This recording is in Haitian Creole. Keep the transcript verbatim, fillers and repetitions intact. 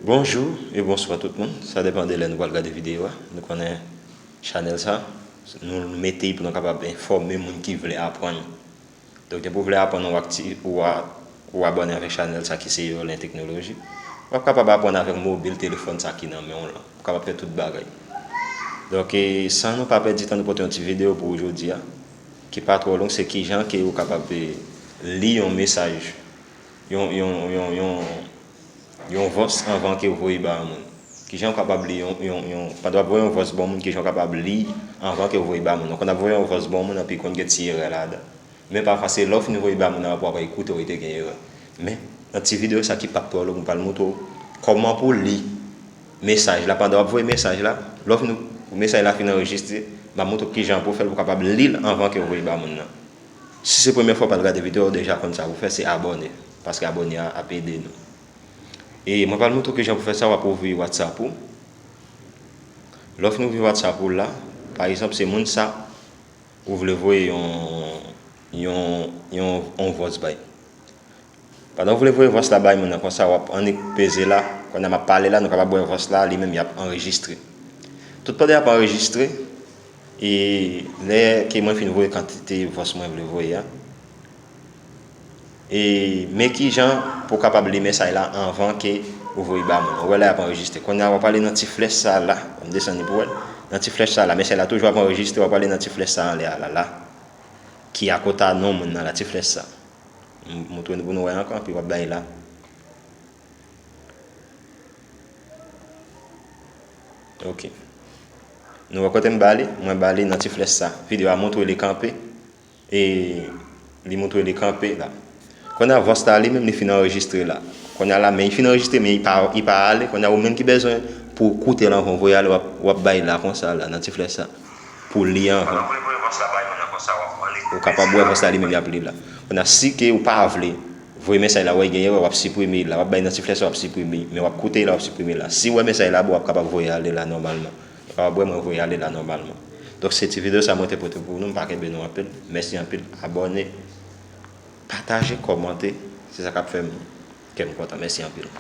Bonjou e bonswa tout moun. Sa depann de lè nou pral gade videyo a. Nou konnen chanèl sa, nou mete l pou nou kapab enfòme moun ki vle aprann. Donk, depi w vle aprann ou akti-, ou a-, ou abòne avèk chanèl sa ki se Orlen Teknoloji, w ap kapab aprann avèk mobil telefòn sa ki nan men w lan. Ou kapab fè tout bagay. Donk, e, san nou pa pèdi tan, nou pote yon ti videyo pou ou jodi a, ki pa twò long, se kijan ke ou kapab, e, li yon mesaj, yon, yon, yon, yon, yon vòs anvan ke ou voye ba yon moun. Kijan ou kapab li yon, yon, yon, pandan w ap voye yon vòs ba yon moun, kijan ou kapab li anvan ke ou voye ba moun. Donk, pandan w ap voye yon vòs ba yon moun, anpi konn gen ti erè ladan. Men pafwa se lè w fin voye ba moun nan, apre w ap koute w te gen erè. Men, nan ti videyo sa ki p ap twò long, m pral montre w kòman pou w li mesaj la pandan w ap voye mesaj la. Lè w fin, mesaj la fin anrejistre, m ap montre w kijan pou w fè l pou w kapab li l anvan ke w voye ba moun nan. Si se premyè fwa w pral gade videyo a, ou deja konn sa pou w fè, se abòne. Paske abòne a ap ede nou. E mwen pral montre w kijan pou w fè sa, w ap ouvri WhatsApp ou. Lè w fin ouvri WhatsApp ou la, pa egzanp, se moun sa, ou vle voye yon, yon, yon, yon vòs bay. Pandan w vle voye vòs la bay moun nan konsa, w ap annik peze la. Kounye a m ap pale la, nou kapab wè vòs la, li menm, y ap anrejistre. Tout pandan y ap anrejistre, e lè ke mwen fin voye kantite vòs mwen vle voye a, e men kijan pou w kapab li mesaj la anvan ke ou voye ba moun. Ou wè la y ap anrejistre. Kounye a w ap ale nan ti flèch sa la. M desann li pou w wè l. Nan ti flèch sa la, mesaj la toujou ap anrejistre, w ap ale nan ti flèch sa anlè a la, la. Ki akote a non moun nan la, ti flèch sa. M montre nou pou nou wè ankò, anpi w ap bay la. Ok. Nou wè kote m ba li? Mwen ba li nan ti flèch sa. Videyo a montre li kanpe. E li montre li kanpe la. Kounye a vòs la li menm li fin anrejistre la. Kounye a la, men li fin anrejistre, men li pa, li pa ale. Kounye a ou menm ki bezwen pou w koute l anvan w voye ale, w ap, w ap bay la konsa la, nan ti flèch sa. Pou li anvan. Ou kapab wè vòs la li menm y ap li la. Kounye a, si ke ou pa vle voye mesaj la, wè gen erè, w ap siprime la. W ap bay nan ti flèch sa, w ap siprime. Men w ap koute la, w ap siprime la. Si w wè mesaj la bon, w ap kapab voye ale la nòmalman. Ou kapab wè mwen voye ale la nòmalman. Donk, se ti videyo sa mwen te pote pou nou. M pa kenbe nou anpil. Mèsi anpil. Abòne, pataje, kòmante. Se sa k ap fè m, kè m kontan. Mèsi anpil.